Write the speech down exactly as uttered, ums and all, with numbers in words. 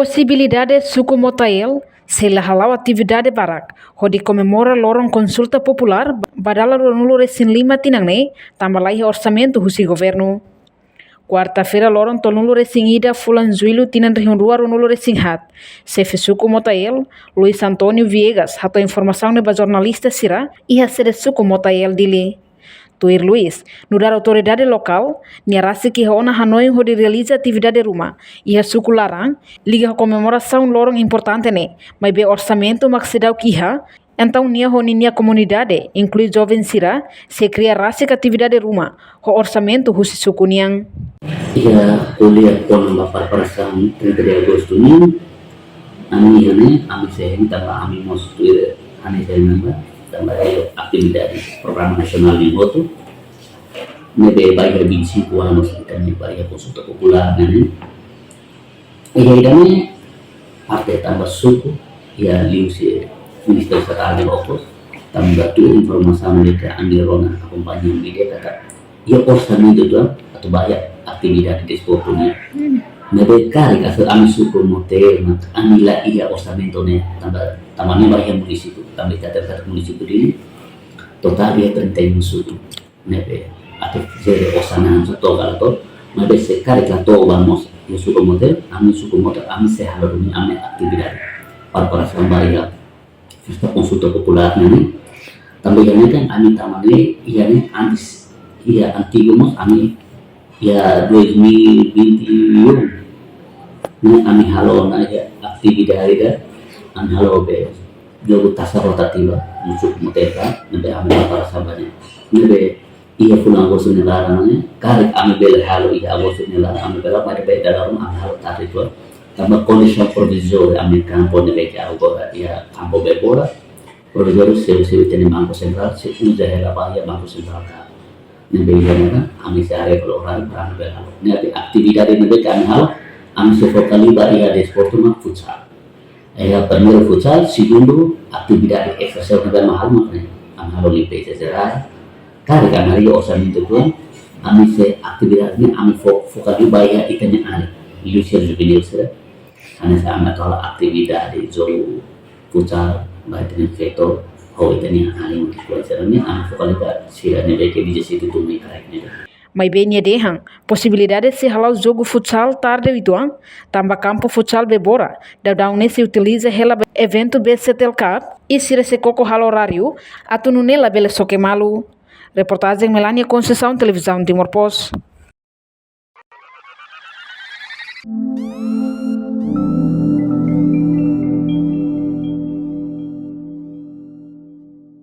Posibilidade suku Motael sei la hala'o atividade barak hodi komemora loron konsulta populár ba dala ruanulu-resin-lima tinan ne'e, tanba laiha orsamentu husi governu. Kuarta-feira, loron tolunulu-resin-ida fulan Jullu tinan rihun rua ruanulu-resin-haat, xefe suku Motael, Luis António Viegas, hato'o informasaun ne'e ba jornalista sira iha sede suku Motael, Dili. Tuir Luis, nu'udar autoridade lokál, nia rasik iha ona hanoin hodi realiza atividade ruma iha suku laran, liga ho komemorasaun loron importante ne'e, maibé orsamentu mak seidauk iha. Entaun nia ho ninia komunidade, inklui joven sira, sei kria rasik atividade ruma ho orsamentu husi suku nian. Iha ko'alia kona-ba preparasaun trinta de Agostu nian, ami iha ne'e, ami sei hein tanba ami mós tuir, ami sei hein tanba iha atividade programa nasionál nian hotu. Ne'ebé ba iha vinte e cinco anos, ami ba iha konsulta populár nian. Iha ida-ne'e parte tanba suku, iha liuhusi Ministériu Estatál ne'e okos, tanba tuir informasaun ne'ebé ami rona akompaña mídia katak iha orsamentu atu, atu ba iha atividade desportu nian. Ne'ebé karik hanesan ami suku Motael, ami la iha orsamentu ne'e, tanba, tanba ne'e ba iha munisípiu, tanba iha katak munisípiu Dili, totál iha trinta e um suku. Ne'ebé atu jere osan hanesan to'o ka lae to'o, maibé se karik la to'o ba mós iha suku Motael, ami suku Motael, ami sei halo duni ami atividade preparasaun ba iha festa konsulta populár ne'e. Tanba iha ne'e kan ami tama ne'e, iha ne'e antes, iha antigu mós ami iha dois mil e vinte e um ne'e ami halo ona iha atividade ida, ami halo be jogu tasa rotativa no suku Motael, ne'ebé ami preparasaun ba ne'e. Ne'ebé iha fulan Agostu nia laran ne'e, karik ami bele halo iha Agostu nia laran, ami bele, maibé dala ruma ami halo tarde uitoan. Tanba kondisaun provizóriu ami kampu ne'ebé ke agora iha kampu Bebora, provizóriu sei, sei ita-nia Banku Sentrál, sei uza hela ba iha Banku Sentrál ka. Ne'ebé iha ne'e kan, ami sei haree halo oráriu para ami bele halo. Ne'ebé atividade ne'ebé ke ami halo, ami sei foka liu ba iha desportu mak futsal. Iha primeiru futsal, segundu atividade ekstra seluk ne'ebé mak halo mak ne'e, ami halo limpeza jeral. Karik ami haree orsamentu uitoan, ami sei atividade ne'e ami fo-, foka liu ba iha ita-nia alin, liuhusi juvenil sira. Hanesan ami atu halo atividade jogu futsal ba ita-nia feto, ho ita-nia alin uitoan sira-ne'e, ami foka liu ba sira ne'ebé ke dezassete to'o mai kraik ne'e. Maibé nia dehan, posibilidade sei hala'o jogu futsal tarde uitoan, tanba kampu futsal Bebora daudaun ne'e sei utiliza hela ba eventu B C T L Cup, i sira sei koko halo oráriu, atu nune'e labele xoke malu. Reportajen Melania Conceição, Televizaun Timor Post.